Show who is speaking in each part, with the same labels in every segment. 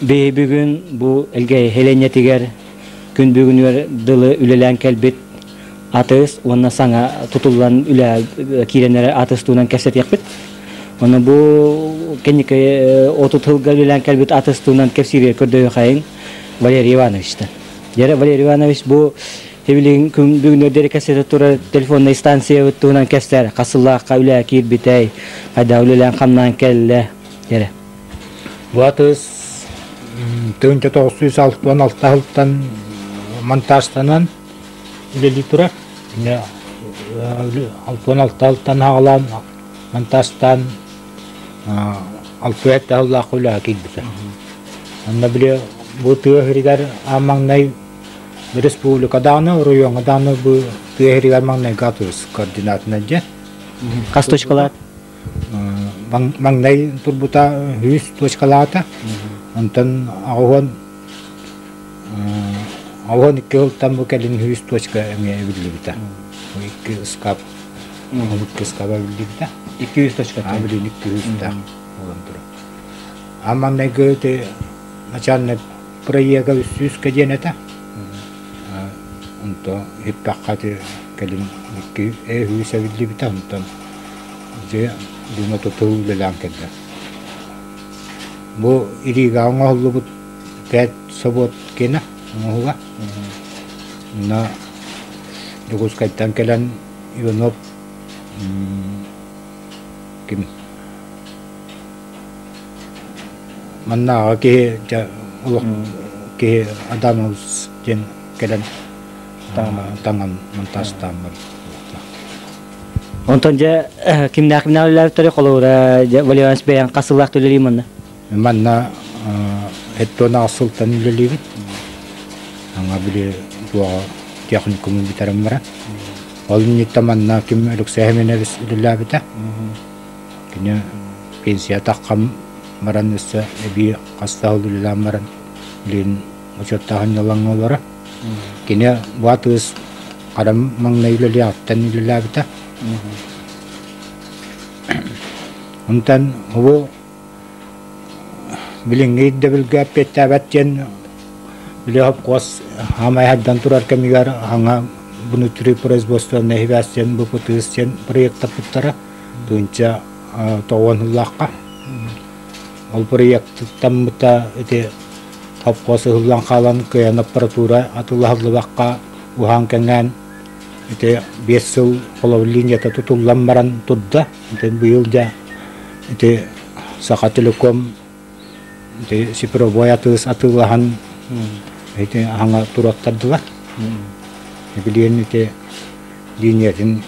Speaker 1: Биһи бүгүн бу Элгээйи сэлиэнньэтигэр күн бүгүнүгэр дылы үлэлээн кэлбит атыс уонна саҥа тутуллан үлэ киирэн эрэ атыс туһунан кэпсэтиэхпит. Онно бу кэнники 30 сылга үлэлээн кэлбит атыс туһунан кэпсииргэ көрдөһүөхайын Валерий Ивановичтан. Дьэ, Валерий Иванович, бу билигин күн бүгүнүгэр диэри кэпсэтэ турар телефоннай станциябыт туһунан кэпсээр. Хас сыллаахха үлэ киирбитэй, хайдах үлэлээн хамнаан кэллэ? Дьэ.
Speaker 2: Бу атыс 1966 сылтан монтажтанан үлэлии турар. 66 сылтан аҕалаан монтажтаан 67 сыллаах үлэҕэ киирбитэ. Онно били бу тыа сиригэр аан маҥнай республика даҕаны, оройуоҥҥа даҕаны бу тыа сиригэр маҥнайгы атыс координатынан дьэ.
Speaker 1: Хас точкалаат?
Speaker 2: Маҥнай турбута үс точкалаата. Онтон 82 сылтан бу кэлин үс точка эмиэ эбиллибитэ. Икки ыскаап, икки ыскааба эбиллибитэ.
Speaker 1: Икки үс точка.
Speaker 2: Билин икки үстээх буолан турар. А маҥнайгы ити начальник проега үс сүүскэ диэн этэ. Онто иһиппэххэ ити кэлин икки үс эбиллибитэ. Онтон дьэ Дума тутуу үлэлээн кэллэ. Бу Ригаҕа оҥоһуллубут пять собот киэнэ оҥоһуга. Онно Дьокуускайтан кэлэн Иванов ким маннааҕы киһи дьэ олох киһи Адамович диэн кэлэн таҥан монтажтаан
Speaker 1: Онтон дьэ кимнээх кимнээх үлэлээбиттэрий холобура дьэ Валерий Иванович бэйэҥ хас сыллаах үлэлиий манна?
Speaker 2: Манна 78 сылтан үлэлиибит. Аңа били туоҕа техникуму бүтэрэн баран. Ол инниттэн манна ким Алексей Семенович үлэлээбитэ. Кини пенсия таххан баран өссө эбии хас да сыл үлэлээн баран билигин учуоттаах ньылаҥҥа олоро. Кини бу атыыс хара маҥнай үлэлиэҕиттэн үлэлээбитэ. Онтон бу билиҥҥи ирдэбилгэ эппиэттээбэт диэн били хопкуос хаамай хайдан турар кэмигэр хаҥа внутри производственной сибээс диэн БПТС диэн проектаппыттара тыынча тоҕуон сыллаахха. Ол проектаммыта ити Хопхуос ыһыллан хаалан кыайан аппаратура атыылаһыллыбакка уһаан-кэҥээн ити 5 сыл холобур линията тутуллан баран турда. Ити быйыл дьэ ити Сахателеком ити цифровой атыыс атыылаһан ити аһаҥа туруоттардылар. Билигин ити линиятын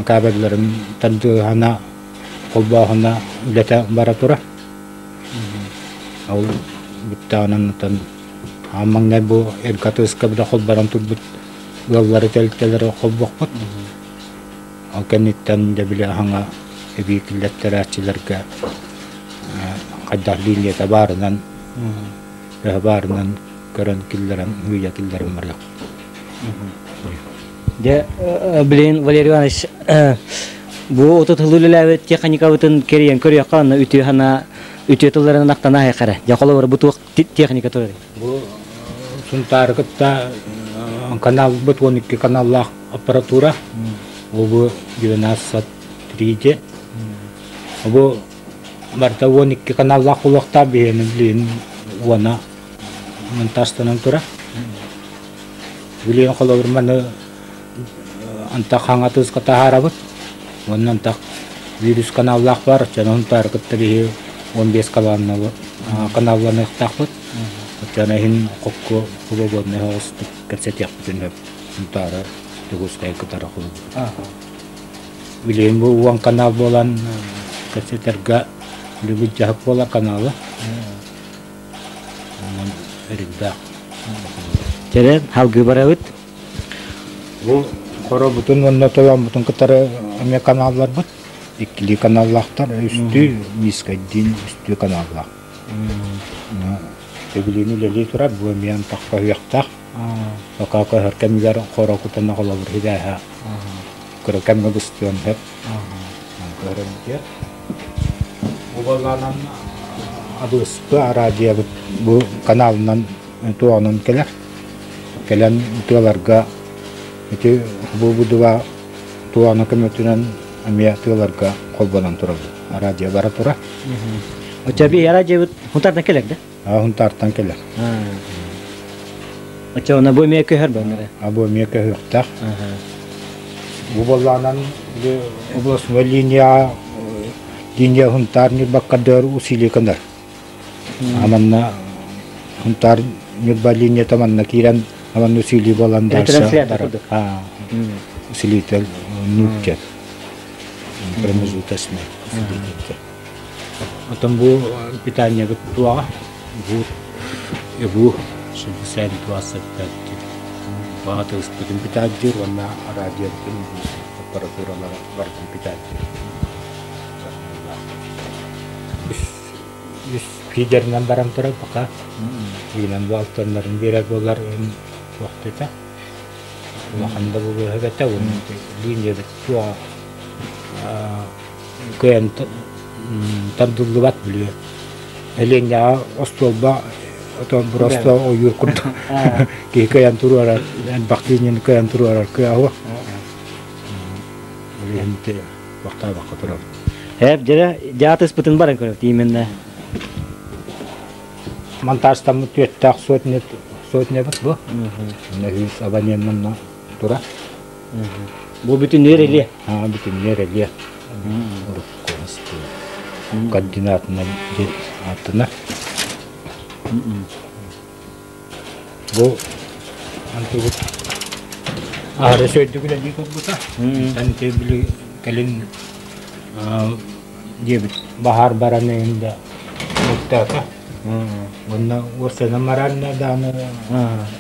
Speaker 2: кабелларын тардыаһына холбооһуна үлэтэ бара турар. Ол бүттэҕинэн оттон аан маҥнай бу эргэ атыыска бile холбонон турбут ыаллары тэрилтэлэри холбуохпут. Ол кэнниттэн дьэ били аһаҥа эбии киллэртэрээччилэргэ хайдах лиинийэтэ баарынан, төһө баарынан көрөн киллэрэн, ыыйа киллэрэн барыахпыт.
Speaker 1: Дьэ, билигин Валерий Иванович бу 30 сыл үлэлээбит техникабытын кэрийэн көрүөххэ онно үтүө санаа үтүө тылларынан ахтана аһайхара. Дьэ, холобура бу туох техника турар?
Speaker 2: Бу Сунтаары кытта каналбыт 12 каналлаах аппаратура. Бу 12 Бу барыта 12 каналлаах буолуохтаах биһиэни билигин уона монтажтанан турар. Билигин холобур маны антах хаҥатыыска таһаарабыт. Уонна антах вирус каналлаах бар, оччону Сунтаары кытта биһи 15 каналланыахтаахпыт. Оччону иһин хокку свободный оҕустук кэпсэтиэхпитин сөп. Сунтаары Дьокуускайы кытары холобур. Билигин бу уон канал буолан кэпсэтэргэ билигин дьаһык буолар каналы. Онон эрийдээх.
Speaker 1: Чэрэн, салгыы барабыт.
Speaker 2: Бу хоробутун уонна тойоммутун кытары эмиэ каналларбыт. Иккилии каналлаахтар, үстүү низкайдиин үстүү каналлаах. Тэбилиини үлэлии турар, бу эмиэ антах көһүөхтээх. Пока көһөр кэмигэр хоро кутана холобур хидээһэ кыра кэмҥэ быстыан сөп. Көрөн Бу баллаанан Абыспы араадьыйабыт бу каналынан туоҕунан кэлэр. Кэлэн тыаларга ити бу будуба туоҕуна көмөтүнэн эмиэ тыаларга холбонон турабыт. Араадьыйа бара тура.
Speaker 1: Оччо би араадьыйабыт Хунтартан кэлэр да?
Speaker 2: А Хунтартан кэлэр.
Speaker 1: Оччо она бу эмиэ көһөр баннара.
Speaker 2: А бу эмиэ көһүөхтээх. Бу боллаанан областной линия линия Хунтаар Ньурбакка дөр усилие кынар. Аманна Хунтаар Ньурба линията манна киирэн аманна усилие болан дальше усилитель нуктер промежуточный усилитель. Отон бу питаниябыт туаҕа бу бу 62 баҕатыспытын питааддьыр уонна радиобытын аппаратуралара барытын питааддьыр. Үс фидеринэн баран турар пока. Иинэн бу алтаннарын биэрэр буолар туохтута. Улахан да буолуо эбэтэ линиябыт туоҕа кыайан тардыллыбат билиэ. Элиэнньэҕэ остуолба отон просто ойуур курдук киһи кыайан туруорар, элбэх линияны кыайан туруорар кыаҕа Ол туохтаабакка турабыт.
Speaker 1: Эп дьэрэ дьаатыспытын баран көрөбүт именно.
Speaker 2: Монтажтаммыт түөттээх сотнябыт бу. Нөһүүс абонент манна тура.
Speaker 1: Бу бүтүннүөр элиэ.
Speaker 2: Аа бүтүннүөр элиэ. Координатынан аттына. Бу антыбыт аһары сөйдүк үлэлии турбута. Эн били кэлин диэбит баһаар баран иһин да муттаата. Уонна уорсанан баранна даҕаны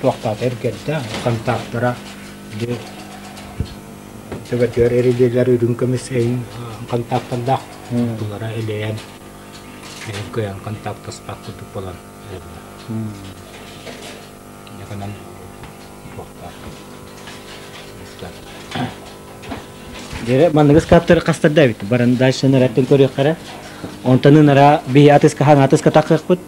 Speaker 2: туохтаата эргэрдэ контактара төбөтүгэр эрилиэлэр үрүҥ көмүс эйин контактардаах тулара элэйэн кыайан контактаспат курдук буолан
Speaker 1: Дьэрэ манныгыс каптары хастарда эбит. Баран дальше ныраттын көрүөххэрэ. Онтон ынара биһи атыска хаҥ атыска тахыахпыт.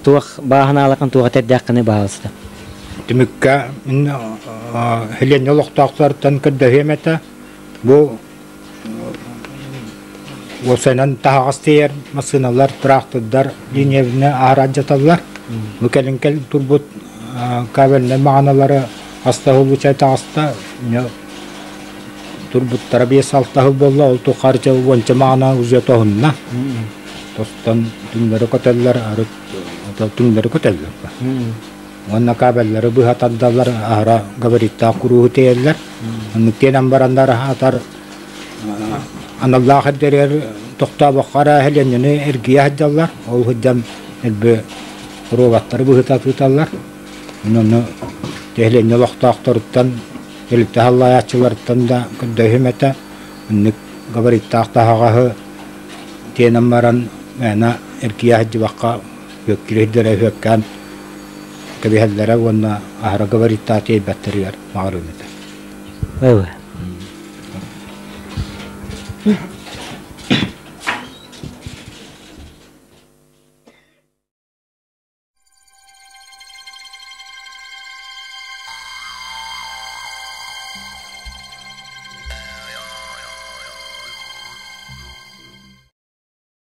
Speaker 1: Туох бааһынаалахан туох этэрдээххини баалыста.
Speaker 2: Түмүккэ мин Хелене олохтоохторуттан көрдөһүөм этэ. Бу уопсайынан таһаҕас тиэйэр массыыналар, тыраахтырдар линиябины аһара алдьаталлар. Бу кэлин кэл турбут кабельнай маҕаналары астаһыллычай таҕыста. Турбуттара биэс-алта сыл буолла, ол тухары уонча маҕана уже тоһунна. Тостон түҥнэри көтөллөр, арыт түҥнэри көтөллөр. Уонна кабеллары быһа тардаллар, аһара габариттаах курууһу тиэйэллэр. Оннук тиэнэн бараннар аһатар аналлаах эрдэригэр тохтообокко эрэ Ленини эргийэ сылдьаллар. Ол сылдьан элбэ роботтары быһыта тыыталлар. Онно нэһилиэнньэ олохтоохторуттан, тэрилтэ халлаайааччыларыттан да көрдөһүм этэ. Оннук габариттаах таһаҕаһы тиэнэн баран мээнэ эргийэ сылдьыбакка үөккүрүһүрдэрэ үөккээн кэбиһэллэрэ уонна аһара габариттаах тиэйбэттэригэр баҕарыам этэ.
Speaker 1: Ой.